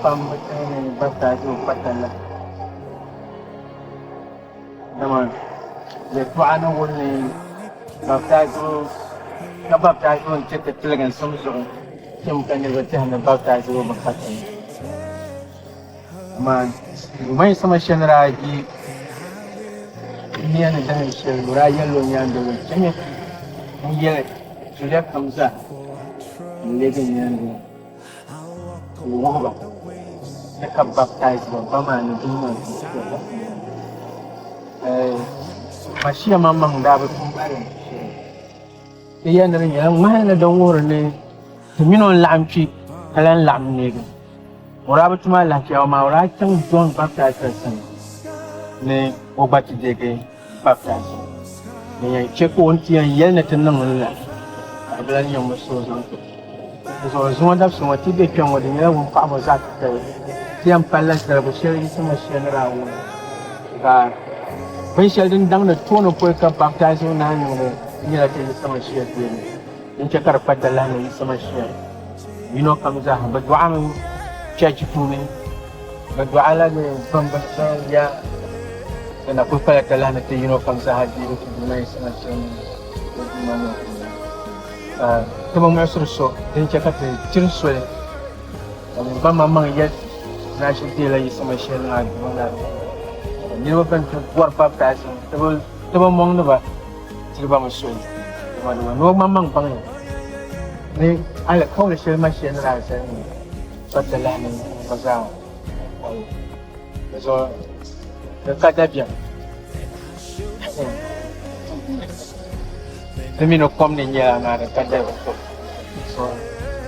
pam bi tɛhi ni baptaizibu kpa talahi, dama yɛtɔɣa ni wuhi ni baptaizibu ka baptaizibu n-chɛ ti tiliginsim zuɣu chɛmi ka niriba tɛhi ni baptaizibu bi kpa talahi. Amaa Duuma Yisa Masia ni daa yi dunia ni dahin shɛli, o daa yɛlila o nyaandoliba, Chamiya ti n-yɛli zuliya kam zaa n-leegi n nyaandoliba. N-wuhi ba ni ka baptaizi ba Ba maa ni Bia maa ni Shia Kasi maa ni. Masia maŋmaŋ daa bi tum alinchi shɛli. Ti yɛli ni di nyɛla ŋmahinli din wuhiri ni ti mini o n-laɣim kpi ka lan laɣim neegi. O daa bi tum alahichi amaa o daa chaŋ Jɔn Baptaizira sani ni o gba ti deegi baptaizibu din yɛn chɛ ka o ni ti yɛn yɛli ni ti niŋ li la ka di bi lan niŋ mi so zaŋ ti o. Di zuɣu zuŋɔ dabisi ŋɔ ti be kpɛŋ ŋɔ di nyɛla wumpaɣibo zaɣ titali. Ti yɛn palila zaligu shɛli Yisa Masia ni daa wuhi ka binshɛli din daŋdi tooni pɔi ka baptaizibu naai niŋdi nyɛla ti Yisa Masia deemi din chɛ ka di kpa talahi ni Yisa Masia yino kam zaa bɛ dɔɣimi cheechi puuni, bɛ dɔɣi la ni bimbini ya di na kuli kpala talahi ni ti yino kam zaa deegi ti Duuma Yisa Masia mini o Duuma ni o Tuumba. Ka ti bi muɣisiri so din chɛ ka ti tiri soli ka bɛ ba maŋmaŋ yɛli ti ni a shiri deela Yisa Masia niŋ a Duuma ni a Tuumba. Ka niriba bɛn ti bɔri baptaizibu ti bi mɔŋdi ba tiri ba mi soli, dama di ni o maŋmaŋ baŋya ni alikauli shɛli Masia ni daa zali ni pa talahi ni o zaa pali. Di zuɣu di ka dabiɛm di mi ni kom ni nyɛla amaa di ka dabiɛm. So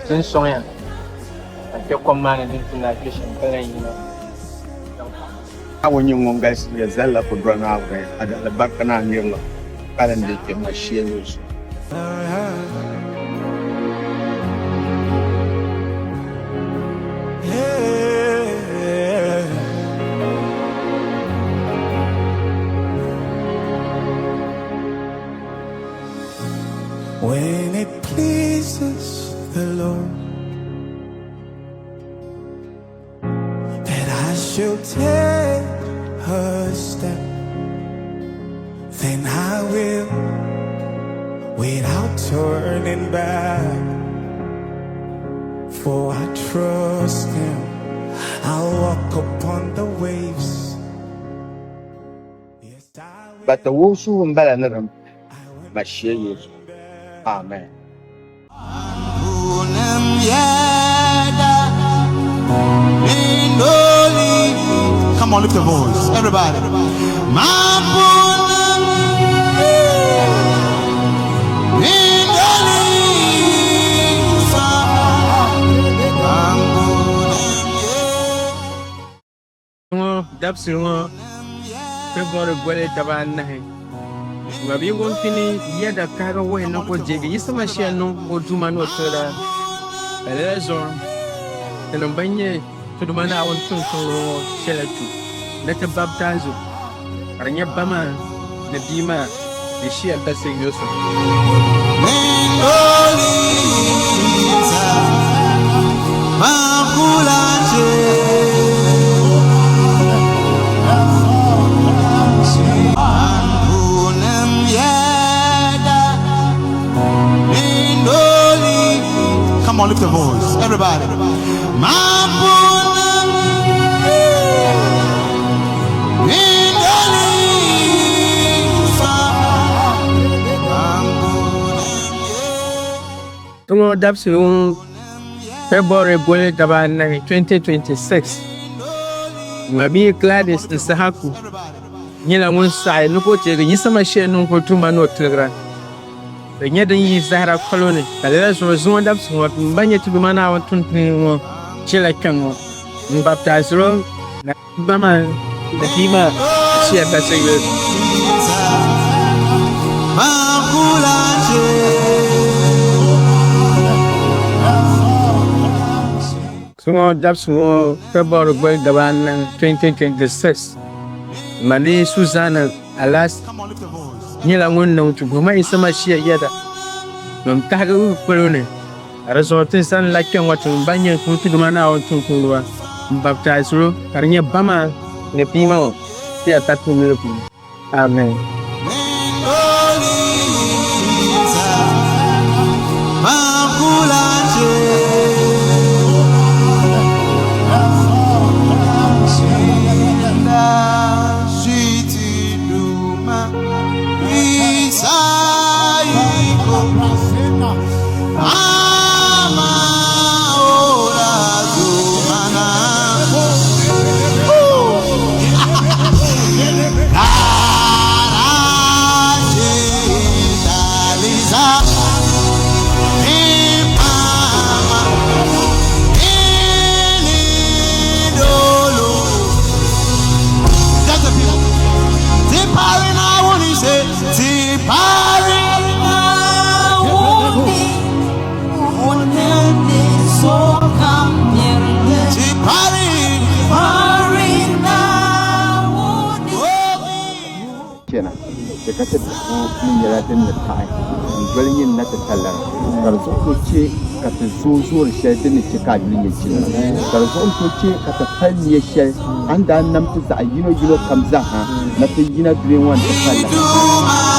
ti ni sɔŋya ka kpe kom maa ni din ti ni a kpe shɛm ka lan yina. Naawuni nyɛ ŋun galisi ya Zallakudura Naawuni a daalibarika ni a nirilim kpalim be kpe Mashia yuli zuɣu. When it pleases the Lord that I should take a step, then I will without turning back. For I trust Him, I'll walk upon the waves. Yes, I will. Bata wuhi suhu m-bala ni di Mashia Yesu. Amen. Come on, lift the voice. Everybody. Ŋɔ dabisili ŋɔ February goli daba anahi, Mabia ŋun pini yɛda kahigi wuhi ni o deegi Yisa Mashia niŋ o Duuma ni o Tiligira. Ka lala zuɣu tinim bɛn nyɛ ti Duuma Naawuni tumtumdiba ŋɔ chɛla tu ni ti baptaizi o, ka di nyɛ Ba maa ni Bia maa ni Shia Kasi Yusuf. Come on, lift the voice. Everybody. Tiŋɔ dabisili ŋɔ February goli daba anahi 2026, Mabia Gladys Issahaku nyɛla ŋun saɣi ni ka o teegi Yisa Mashia niŋ o tuuma ni o tiligira. Di nyɛ din yi zahira palo ni, ka lala zuɣu zuŋɔ dabisi ŋɔ m ba nyɛ ti Duuma Naawuni tumtumdi ŋɔ chɛla kpɛŋŋɔ m-baptaizir o na Ba maa ni bia maa Shia Kasi yuli. Zuŋɔ dabisi ŋɔ February goli daba anahi 2026, Mali Susanna Alas nyɛla ŋun niŋ ti Duuma Yisa Mashia yɛda din kahigi polo ni, ka di zuɣu ti zani la kpɛŋŋɔ ti ba nyɛ ti Duuma Naawuni tumtumdiba. M-baptaizir o ka di nyɛ Ba maa ni Bia maa ti ya tariti noli puuni. Amen. Chana, chɛ ka ti biɛhigu ni nyɛla din ni taɣi n-doli nyin na ti tallara, ka di zuɣu tooi chɛ ka ti zooi zoori shɛli din ni chɛ ka a yuli nyɛ jilima, ka di zuɣu n-tooi chɛ ka ti pali nia shɛli a ni daa nam ti zaɣ yinoyino kam zaa ha na ti yina dunia ŋɔ ni ti palli ha.